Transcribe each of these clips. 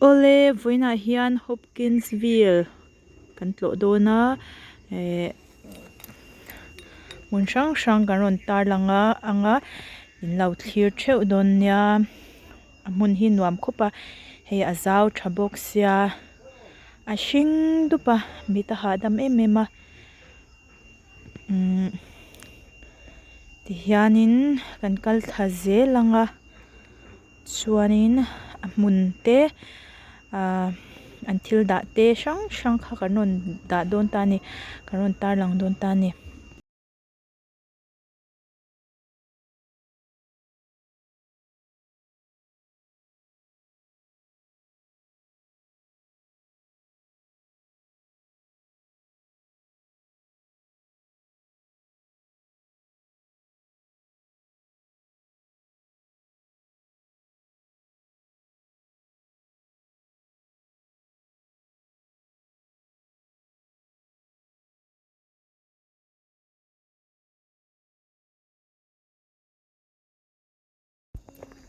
Awle vawiinah hian Hopkinsville kan tlawh dawn a ehh hmun hrang hrang kan rawn tarlang a ang a in lo thlir theuh dawn nia a hmun hi nuam khawp a hei a zau tha bawk sia a hring dup a mit a hahdam em em a umm tihianin kan kal thla zel ang a. Chuanin a hmun te ahh an thil dah te hrang hrang kha kan rawn dah dawn ta a ni kan rawn tarlang dawn ta a ni.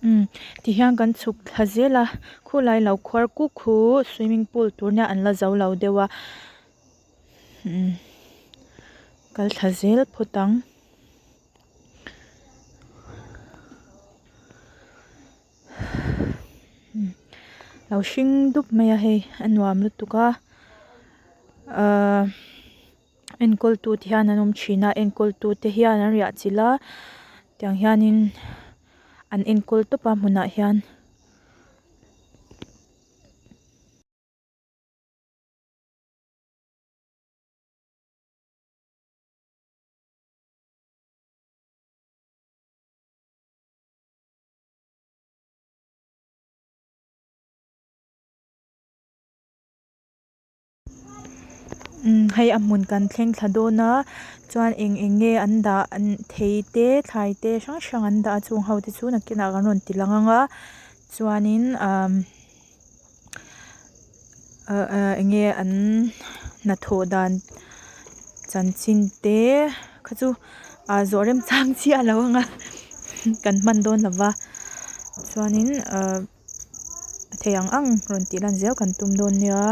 Umm tihian kan chhuk thla zel a khulai lo khuar kuk khu swimming pool tur nia an la zo lo deuh a umm kal thla zel phawt ang. Lo hring dup mai a hei a nuam lutuk a ahh enkawl tu te hian an awm thin a enkawl tu te hian an riah chilh a tiang hianin an enkawl tawp a hmunah hian. Umm hei a hmun kan thleng thla dawn a chuan eng eng nge an dah an thei te thlai te hrang hrang an dah a chung ho te chu nakinah kan rawn ti lang ang a chuanin umm ah ah eng nge an hnathawh dan chanchin te kha chu ah zawh remchang chiah lo ang a kan hman dawn lo va chuanin ah a thei ang ang rawn tih lan zel kan tum dawn nia.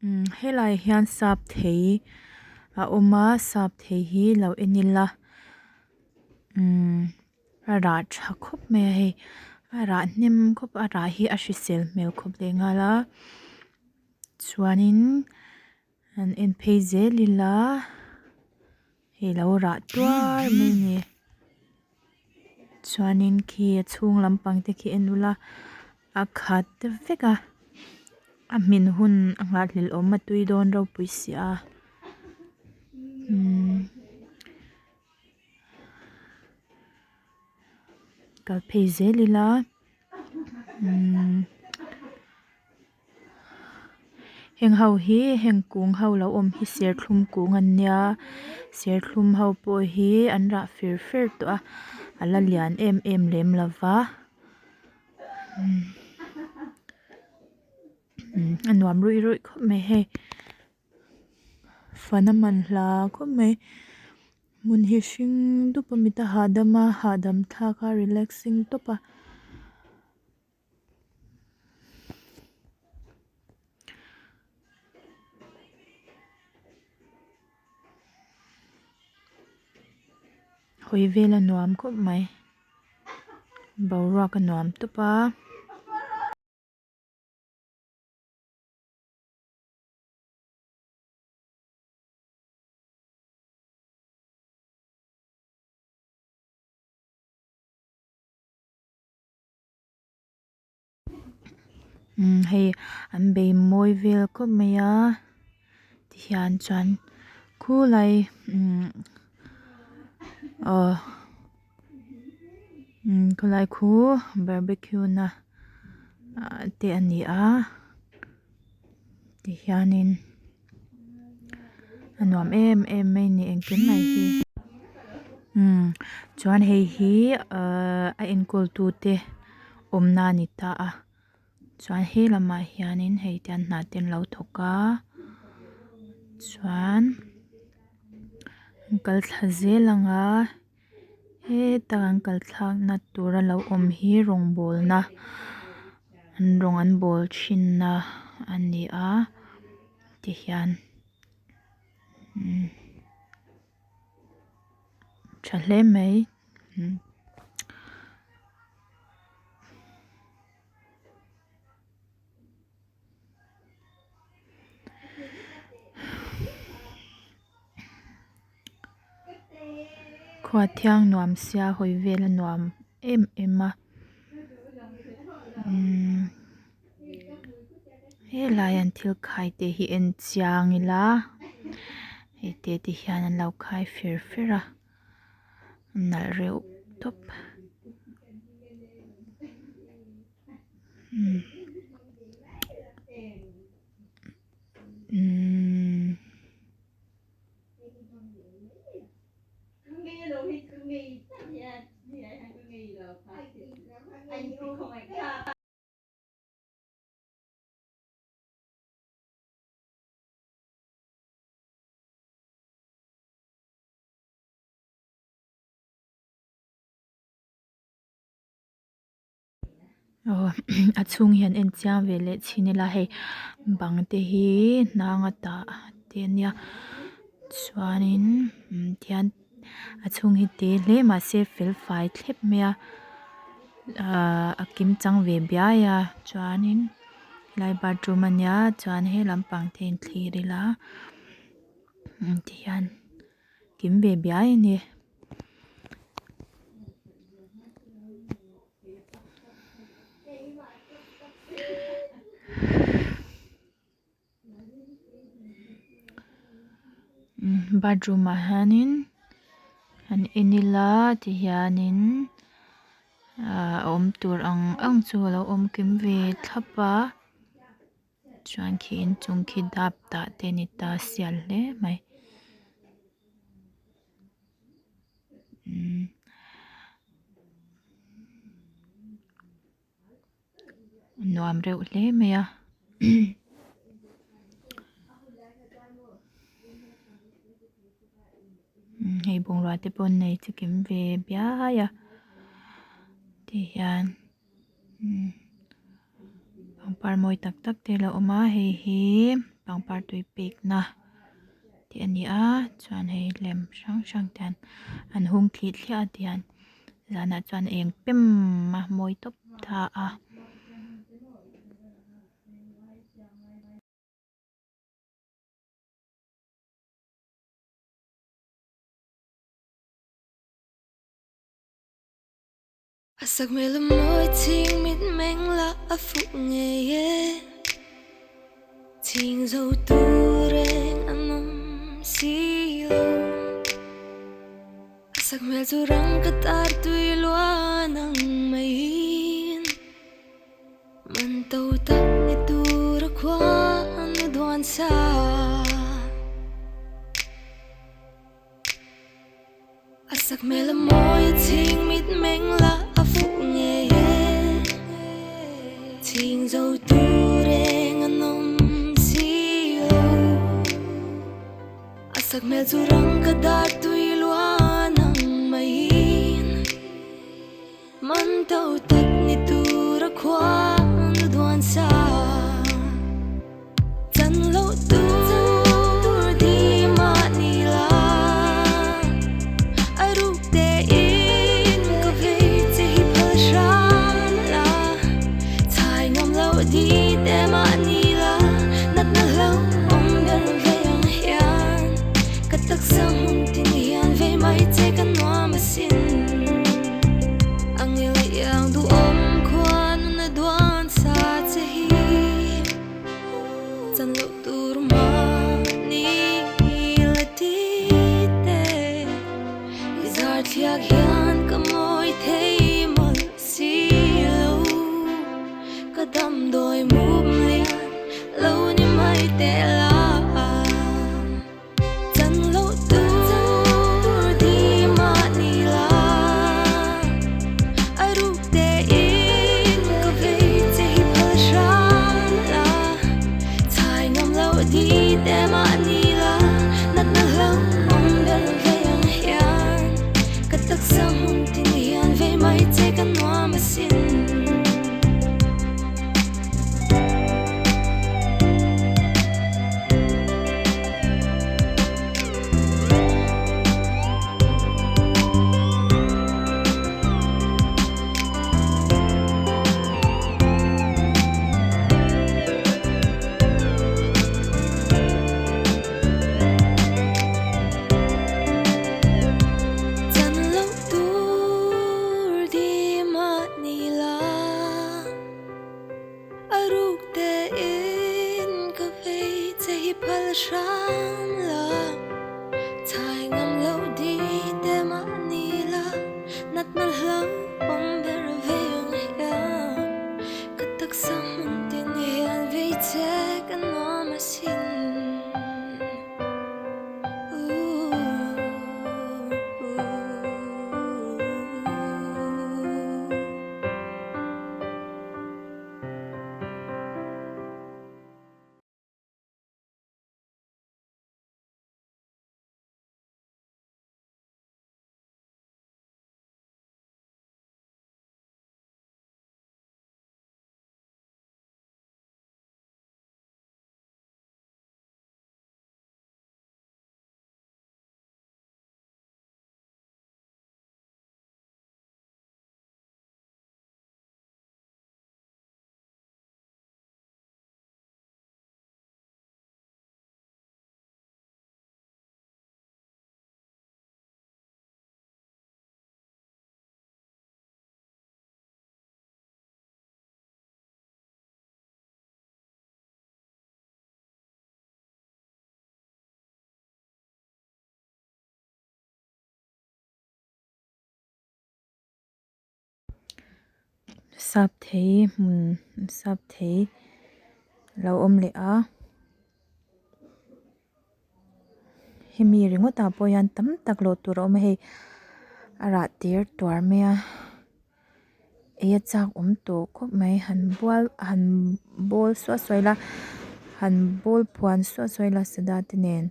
Umm helai hian sap thei a awm a sap thei hi lo en ila umm a rah tha khawp mai a hei a rah hnem khawp a rah hi a hrisel hmel khawp leh nghal a chuanin han en phei zel ila. Hei lo rah tuar mai a ni chuanin khi a chhung lampang te khi en ula a khat vek a a hmin hun a nghahhlelh awm a tui dawn ropui si a umm kal phei zel ila umm. Heng ho hi heng kung ho lo awm hi serthlum kung an nia serthlum ho pawh hi an rah fir fer tawh a a la lian em em lem lo va a nuam ruih ruih khawp mai hei fan a man hla khawp mai hmun hi hring dup a mit a hahdam a hahdam thlak a relaxing tawp a. Hawi vel a nuam khawp mai boruak a nuam tawp a. Umm hei an bei mawi vel khawp mai a tihian chuan khulai umm aw umm khulai khu barbeque na ah te a ni a tihianin a nuam em em mai a ni engkim mai hi umm chuan hei hi ahh a enkawl tu te awmna a ni ta a chuan he lamah hianin hei tian hna te an lo thawk a chuan an kal thla zel ang a heta an kal thlak na tura lo awm hi rawngbawlna an rawng an bawl thin na a ni a tihian umm tha hle mai. Khua thiang nuam sia hawi vel a nuam em em a umm helai an thil khai te hi en chiang ila hei te ti hian an lo khai fer fer a. Nalh reuh tawp. Umm. Aw a chhung hian en chiang ve leh chhin ila hei bang te hi hnang a tah te a nia chuanin tihian a chhung hi te hle mahse fel fai thlep mai a ahh a kim chang ve biai a chuanin helai bathroom a nia chuan he lampang te in thlir ila. Tihian kim ve biai a ni. Bathroom ah hianin han en ila tihianin ah a awm tur ang ang chu a lo awm kim ve thlap a. Chuan khi inchung khi dap tah te a ni ta sial hle mai umm nuam reuh hle mai a hei bungrua te pawh an nei chikim ve biai a tihian. Pangpar mawi tak tak te a lo awm a hei hi pangpar tui pekna tih a ni a chuan hei lem hrang hrang te hian an hung thlih thliah a tihian zanah chuan a eng pem a mawi tawp ta a. A sakhmel a mawi chhing mit meng la a fuh ngei e Chhing zo tu reng an awm si lo A sakhmel chu rang ka tar tui luan ang maiin Man to tak ni tur a khuan a duan sa. A sakhmel a mawi a chhing mit meng la a fuh ngei e Chhing zo tu reng an awm si lo A sakhmel chu rang ka dar tui luan ang maiin Man to tak ni tur a khuan a duan sa. Chan loh tur di mah ni la, a ruk te in ka vei che hi phal hram la, chhai ngam loh di te mah ni la, natna hlo awm ber ve ang hian ka taksa hmun tin hian vei mai che ka nuam asin. Angel iang duhawm khuan a duan sa che hi. Sap thei hmun sap thei lo awm leh a hemi ringawt ah pawh hian tam tak lawh tur a awm a hei a rah ter tuar mai a ei a chak awm tawh khawp mai han bual han bawl suah suah ila han bawl phuan suah suah ila sada te nen.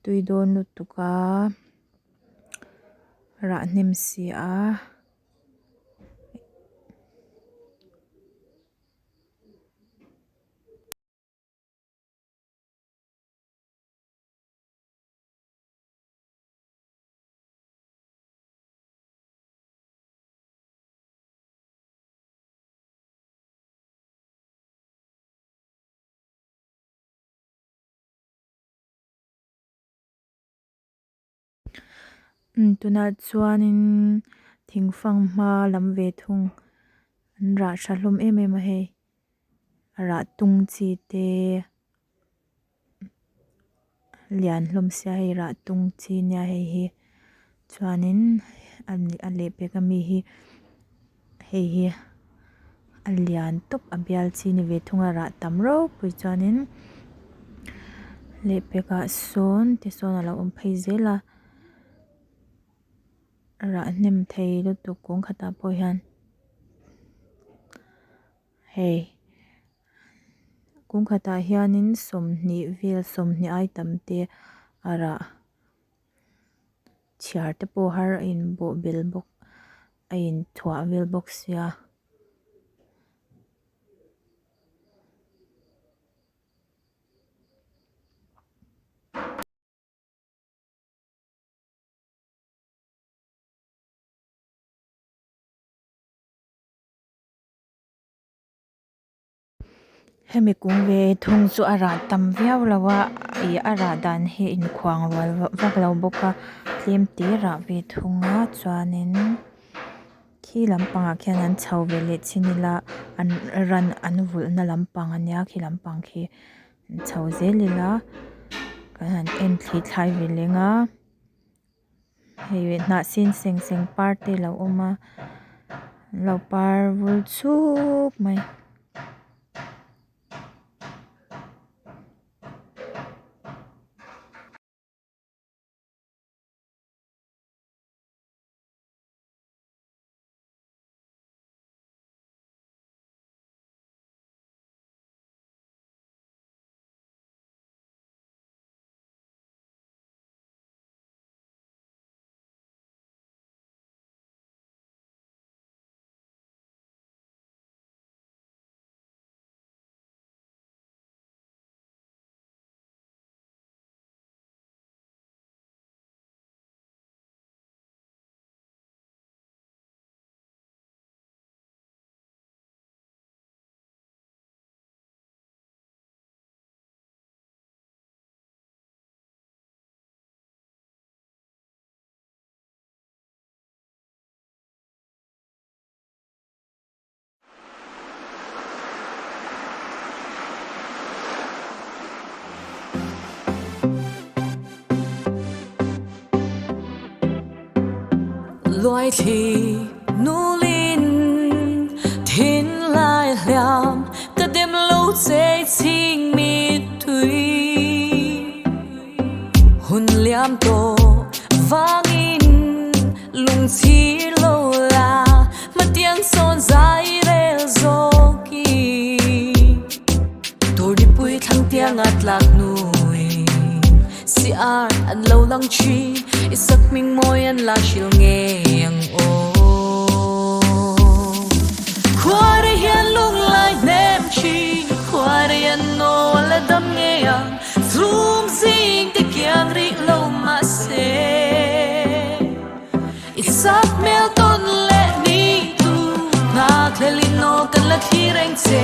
Tui dawn lutuk a rah hnem si a. Tunah chuanin thing fanghma lam ve thung an rah tha hlawm em em a hei a rah tung chi te lian hlawm sia hei rah tung chi nia hei hi chuanin a lehpek ami hi hei hi a lian tawp a bial chi ni ve thung a rah tam ropui chuanin lehpekah sawn ti sawn a lo awm phei zel a rah hnem thei lutuk kawng khatah pawh hian hei kawng khatah hianin sawmhnih vel sawmhnih ai tam te a rah. Chhiar te pawh har a inbawh bel bawk a inthuah vel bawk sia. Hemi kung ve thung chu a rah tam viau lo a ih a rah dan hi a inkhuang rual vak lo bawk a tlem te rah ve thung a chuanin khi lampangah khian an chho ve leh chin ila an ran an vulh na lampang ania khi lampang khi an chho zel ila kan han en thli thlai ve leng a. Hei hnah sin seng seng par te a lo awm a an lo par vul chuk mai. Luaithli nulin thinlai hliam ka dem lo che chhing mittui hun liam tawh vangin lungchhir lo la hmatiang sawn zai rel zawki Turnipui thlang tianga tlak nuin si ar an lo lang thin i sak hming mawi an la hril ngei ang aw. Khuarei hian lunglai hnem thin, khuarei an aw a la dam ngei ang, chhum zing te kiang rih lo mahse i sak hmel tawn leh ni tu nghakhlel in aw kan la thlir reng che,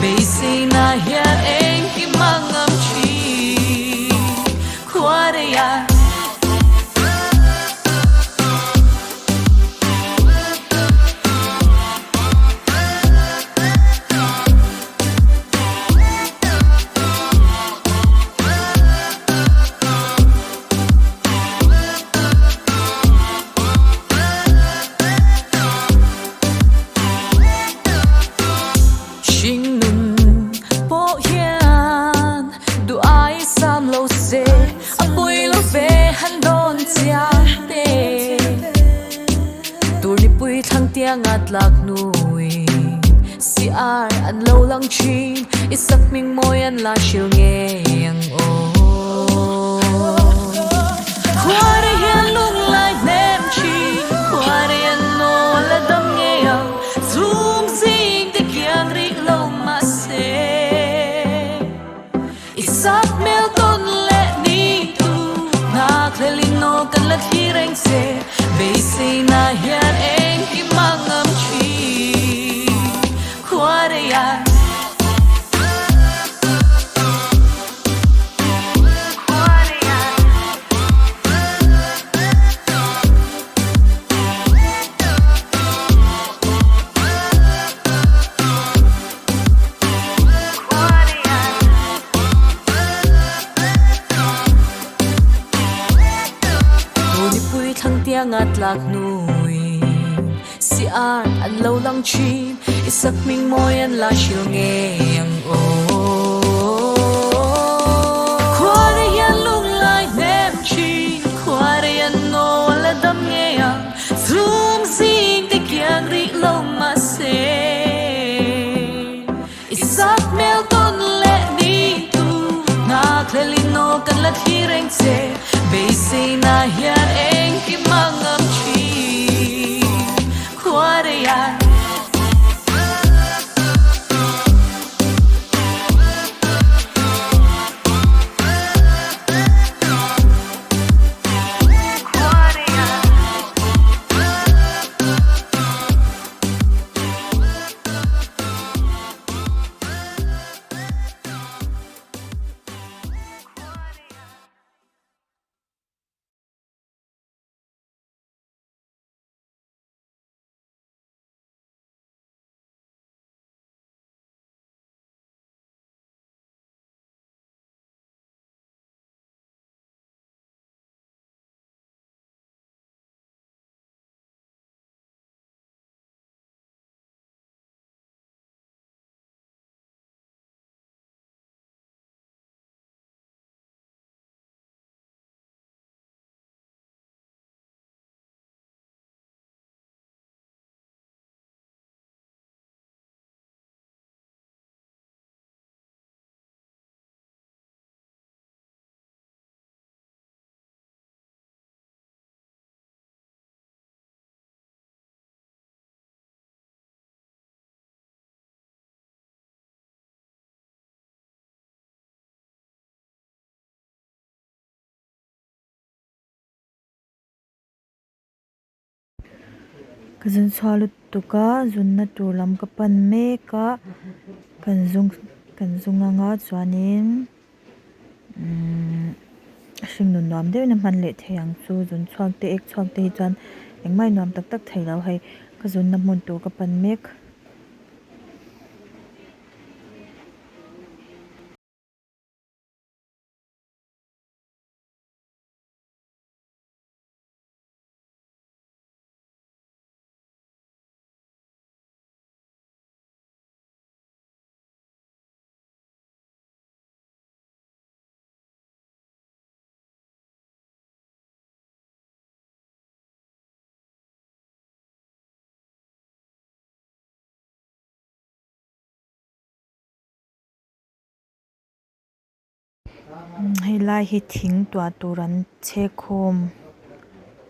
beiseina hian engkim a ngam thin, khuarei a. Nipui thlang tianga tlak hnuin si ar an lo lang thin i sak hming mawi an la hril ngei ang aw. Khuarei hian lunglai hnem thin, khuarei an nawl a dam ngei ang, chhum zing te kiang rih lo mahse. I sak hmel tawn leh ni tu nghak hlel in aw kan la thlir reng che beiseina hian engkim a ngam thin khuarei ah. Nipui thlang tianga tlak hnuin si ar an lo lang thin i sak hming mawi an la hril ngei ang aw. Khuarei hian lunglai hnem thin, khuarei an nawl a dam ngei ang. Chhum zing te kiang rih lo mahse i sak hmel tawn leh ni tu nghak hlel in aw kan la thlir reng che beiseina hian engkim a ngam thin khuarei ah. Ka zun chhuah lutuk a zunna tur lam ka pan mek a kan zung kan zung anga chuanin umm hringnun nuam deuhin a hman leh thei ang chu zun chhuak te ek chhuak te hi chuan engmah hi nuam tak tak thei lo hei ka zunna hmun tur ka pan mek. Hei lai hi thing tuah tur an chhek khawm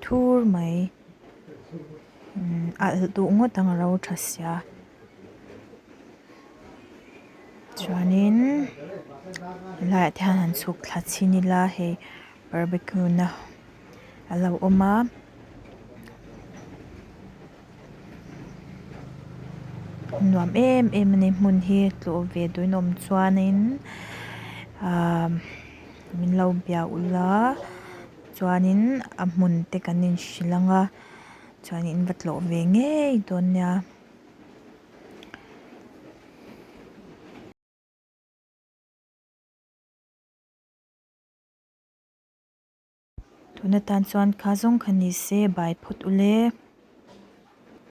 thur mai a alh duh ngawt ang a ro tha sia chuanin helaiah te hian han chhuk thla chhin ila hei barbecue na a lo awm a. Nuam em em a ni hmun hi tlawh ve duhin awm chuanin ahh min lo bia ula chuanin a hmun te kan inhrilh ang a chuanin in va tlawh ve ngei dawn nia. Tun atan chuan kha zawng kha ni se bai phawt ule.